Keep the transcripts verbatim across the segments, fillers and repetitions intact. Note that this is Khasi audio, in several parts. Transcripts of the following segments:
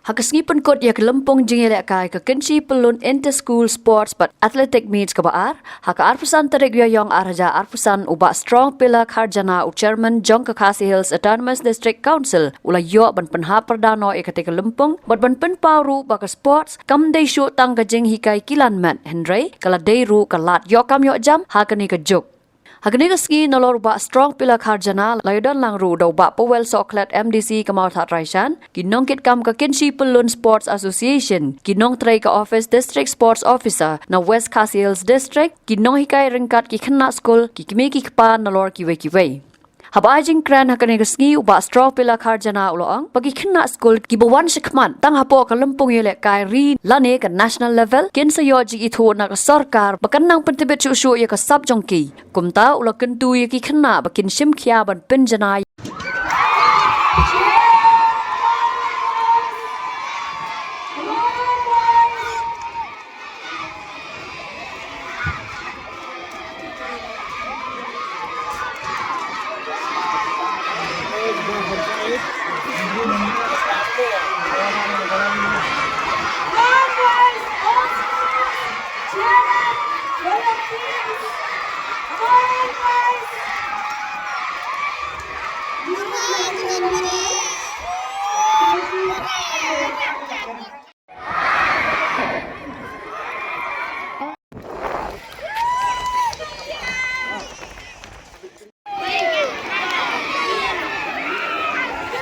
Ha ka sngi pynkut ïa ka lympung jingïalehkai ka Kynshi Pyllun Inter School Sports bad Athletic Meets kaba ar, ha ka arphew san tarik Ïaïong arhajar arphew san, u Bah Strong Pillar Kharjana, u Chairman jong ka Khasi Hills Autonomous District Council, u la ïoh ban pynhap pyrda noh ïa katei ka lympung bad ban pynpaw ruh ba ka sports kam dei shuh tang ka jinghikai kilan met, hynrei ka la dei ruh ka lad ïoh kam ïoh jam ha kane ka juk. Ha kane ka sngi, nalor u Bah Strong Pillar Kharjana, la ïadon lang ruh da u Bah Powell Sohkhlet, M D C ka Mawthadraishan, ki nongkitkam ka Kynshi Pyllun Sports Association, ki nongtrei ka Office District Sports Officer na West Khasi Hills District, ki nonghikai ryngkat ki khynnah skul, ki kmie ki kpa nalor kiwei kiwei. Haba ai jingkren ha kane ka sngi, u Bah Strong Pillar Kharjana u la ong ba ki khynnah skul kiba wan shakhmat tang hapoh ka lympung ïalehkai ri lane ka national level kin sa ïoh jingithuh na ka sorkar ba kan nang pyntbit shuh shuh ïa ka sap jong ki. Kumta u la kyntu ïa ki khynnah ba kin shim khia ban pynjanai.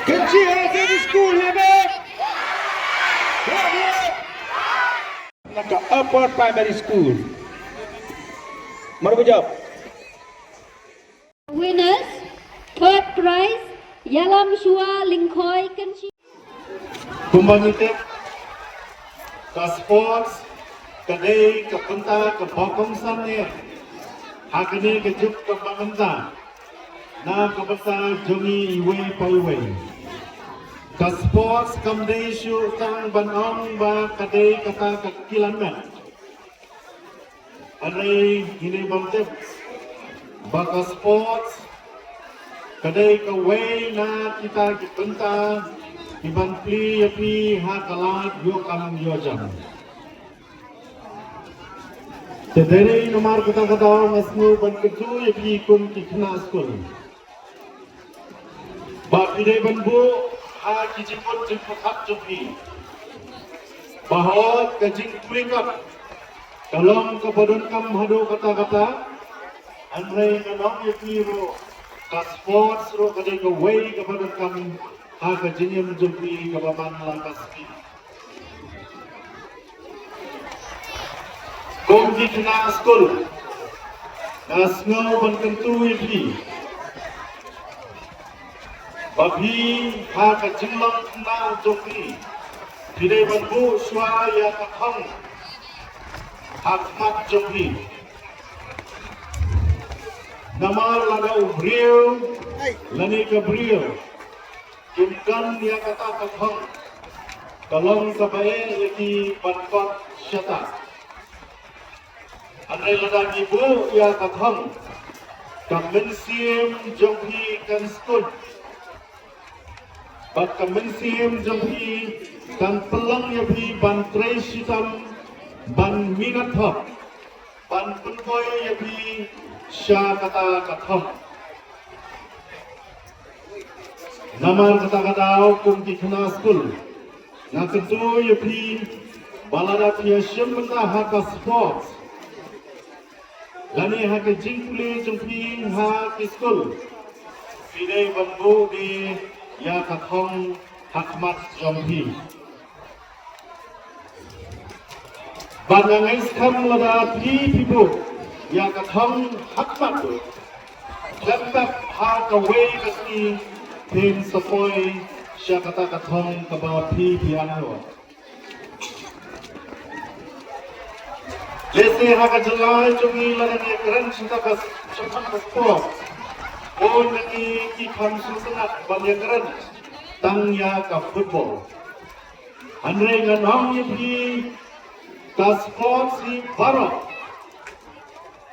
Kynshi High Secondary School, have it? Have it? Like a upper primary school. Mar ba jop. Winners, third prize, Ïalam Shuwa Lyngkhoi Kynshi. Kumba ngi tip, ka sports ka dei ka bynta kaba kongsan eh ha kane ka juk kaba mynta, na ka bynta jong ngi iwei pa iwei. Ka sports kam dei shuh tang ban ong ba ka dei kata ka kilan met. Hynrei ngi dei ban tip ba ka sports ka dei kawei na kita ki bynta kiban plie ïa phi ha ka lad ïoh kam ïoh jam. Te dei namar kata ka daw nga sngew ban kyntu ïa phi kum ki khynnah skul. Ba phi dei ban buh ha ki jingmut jingpyrkhat jong phi. Ba hok ka jingpyrkhat ka long kaba donkam haduh katta katta. Hynrei nga ong ïa phi ruh, ka sports ruh ka dei kawei kaba donkam ha ka jingim jong phi kaba man la ka sngi. Kum ki khynnah skul, nga sngew ban kyntu ïa phi ba phi ha ka jinglong khynnah jong phi, phi dei ban buh shuwa ïa ka thong ha khmat jong phi. Namar lada u briew lane ka briew kim don ïa kata ka thong, ka long kaba eh ïa ki ban kot shata. Hynrei lada ki buh ïa ka thong, ka mynsiem jong phi kan skud. Bad ka mynsiem jong phi kan pynlong ïa phi ban trei shitom, ban minot thok, ban pynpoi ïa phi sha kata ka thong. Namar kata ka daw kum ki khynnah skul, nga kyntu ïa phi ba lada phi ïa shim bynta ha ka sports lane ha ka jingpule jong phi ha ki skul, phi dei ban buh de ïa ka thong ha khmat jong phi. Bad nga ngeit skhem lada phi phi buh ïa ka thong ha khmat, khlem pep ha kawei ka sngi phin sa poi sha kata ka thong kaba phi phi ïa nang. Lehse ha ka jylla jong ngi lada ngi kren shata ka, shata ka sport, bun na ngi ki kham sngewtynnat ban ïa kren tang ïa ka football. Hynrei ngan ong ïa phi, ka sports hi baroh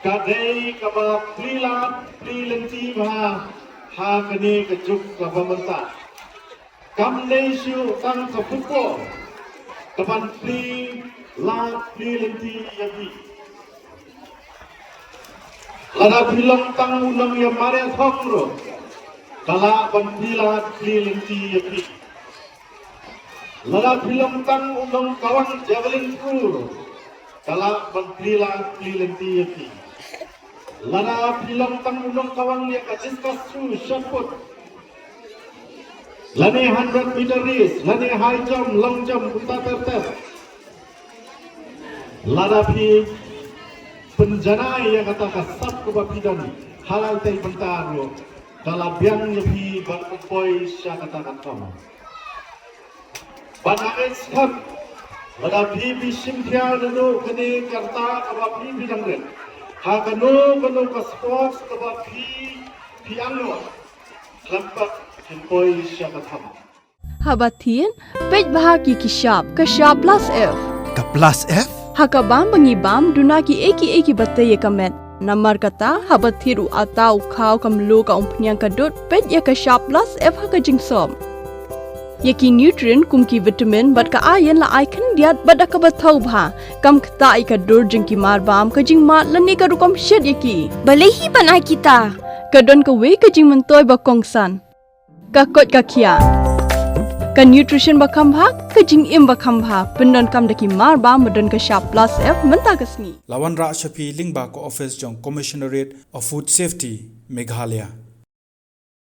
ka dei kaba plie lad plie lynti bha ha kane ka juk kaba mynta. Kam dei shuh tang ka football, Ka ban plie lad plie lynti ïa phi. Lada phi long tang u nongïamariat hok ruh, ka lah ban plie lad plie lynti ïa phi. Lada phi long tang u nongkawang javelin throw ruh, ka lah ban plie lad plie lynti ïa phi. Lada phi long tang u nongkawang ïa ka discus throw, shot put, lane hundred meter race, lane high jump, long jump, kumta ter ter. Lada phi pynjanai ïa kata ka sap kaba phi don ha la itei i bynta ruh, ka la biang ïa phi ban poi sha kata ka kam. Bad ha kane ka step, lada phi, phi shim khia naduh kane ka rta kaba phi, phi dang rit, ha kano kano ka sports kaba phi, phi angnud, khlem pat phin poi sha ka tham. Haba thied, peit bha ïa ki shap, ka shap plus F. Ka plus F? Ha ka bam ba ngi bam, duna kiei kiei kiba tei ïa ka met. Namar kata, haba thied u atta, u khaw, ka mluh, ka umphniang, ka dud, peit ïa ka shap plus F ha ka jingsop. Ïa ki nutrient kum ki vitamin bad ka iron la ai khyndiat bad da kaba thaw bha. Kam ktah ïa ka dur jong ki marbam, ka jingmad lane ka rukom shet ïa ki. Balei hi ban ai kita? Ka don kawei ka jingmyntoi ba kongsan. Ka koit ka khiah. Ka nutrition ba kham bha, ka jingim ba kham bha. Pyndonkam da ki marbam ba don ka shap plus F mynta ka sngi. La wanrah sha phi lyngba ka office jong Commissionerate of Food Safety, Meghalaya.